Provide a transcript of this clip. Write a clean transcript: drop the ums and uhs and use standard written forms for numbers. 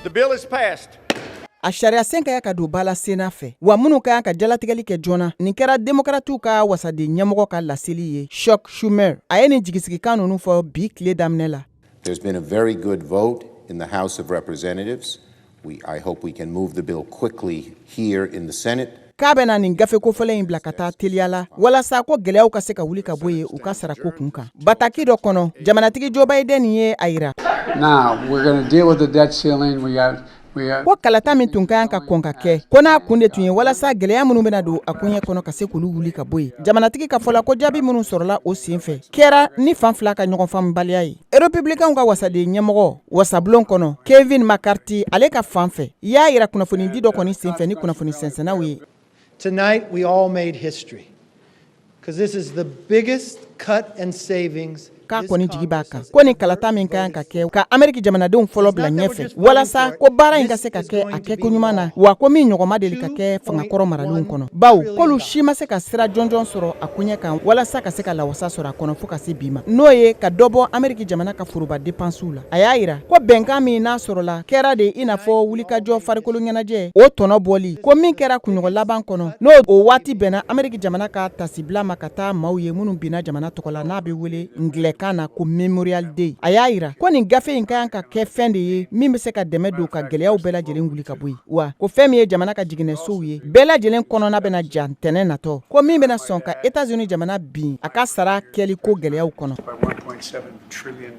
The bill is passed. A sariya sen ka ka don ba la sen fɛ, wa minnu ka kan ka jalatigɛli kɛ joona, nin kɛra Demokaratiw ka wasaden ɲɛmɔgɔ ka laseli ye, Chuck Schumer. A ye nin jigisigikan ninnu fɔ bi tile daminɛ la. There's been a very good vote in the House of Representatives. I hope we can move the bill quickly here in the Senate. K'a bɛna nin gafe kofɔlen in bila ka taa teliya la, walasa ko gɛlɛyaw ka se ka wuli ka bɔ yen u ka sarako kun kan. Bataki dɔ kɔnɔ, jamanatigi Joe Biden ye a yira Now, we're going to deal with the debt ceiling. We got, we got. ko kalata min tun ka kan ka kɔn ka kɛ, ko n'a kun de tun ye walasa gɛlɛya minnu bɛna don a koɲɛ kɔnɔ, ka se k'olu wuli ka bɔ yen. Jamanatigi ka fɔ la, ko jaabi minnu sɔrɔla o sen fɛ kɛra ni fan fila ka ɲɔgɔn faamubaliya ye. Republicainw ka wasaden ɲɛmɔgɔ wasabulon kɔnɔ, Kevin McCarthy, ale ka fan fɛ y'a yira kunnafonidi dɔ kɔni senfɛ ni kunnafoni sɛnsɛnnaw ye. Tonight, we all made history because this is the biggest cut and savings. K'a kɔni jigi b'a kan ko ni kalata min ka kan ka kɛ ka Ameriki jamanadenw fɔlɔ bila ɲɛfɛ, walasa ko baara in ka se ka kɛ a kɛko ɲuman na, wa ko min ɲɔgɔn ma deli ka kɛ fangakɔrɔ maralenw kɔnɔ, bawo k'olu si ma se ka sira jɔnjɔn sɔrɔ a koɲɛ kan walasa ka se ka lawasa sɔrɔ a kɔnɔ fo ka se bi ma, n'o ye ka dɔ bɔ Ameriki jamana ka foroba dépensew la. A y'a yira ko bɛnkan min n'a sɔrɔla kɛra de i n'a fɔ wulikajɔ farikolo ɲɛnajɛ, o tɔnɔ bɔli ko min kɛra kunɲɔgɔn laban kɔnɔ, n'o o waati bɛnna Ameriki jamana ka tasibila ma ka taa maaw ye minnu binna jamana tɔgɔ la, n'a bɛ wele ngilɛkan na ko Memorial Day. A y'a yira ko nin gafe in ka kan ka kɛ fɛn de ye min bɛ se ka dɛmɛ don ka gɛlɛyaw bɛɛ lajɛlen wuli ka bɔ yen, wa ko fɛn min ye jamana ka jiginɛsow ye bɛɛ lajɛlen kɔnɔna bɛna ja ntɛnɛn natɔ, ko min bɛna sɔn ka Etats-Unis jamana bin a ka sara kɛli ko gɛlɛyaw kɔnɔ. By $1.7 trillion.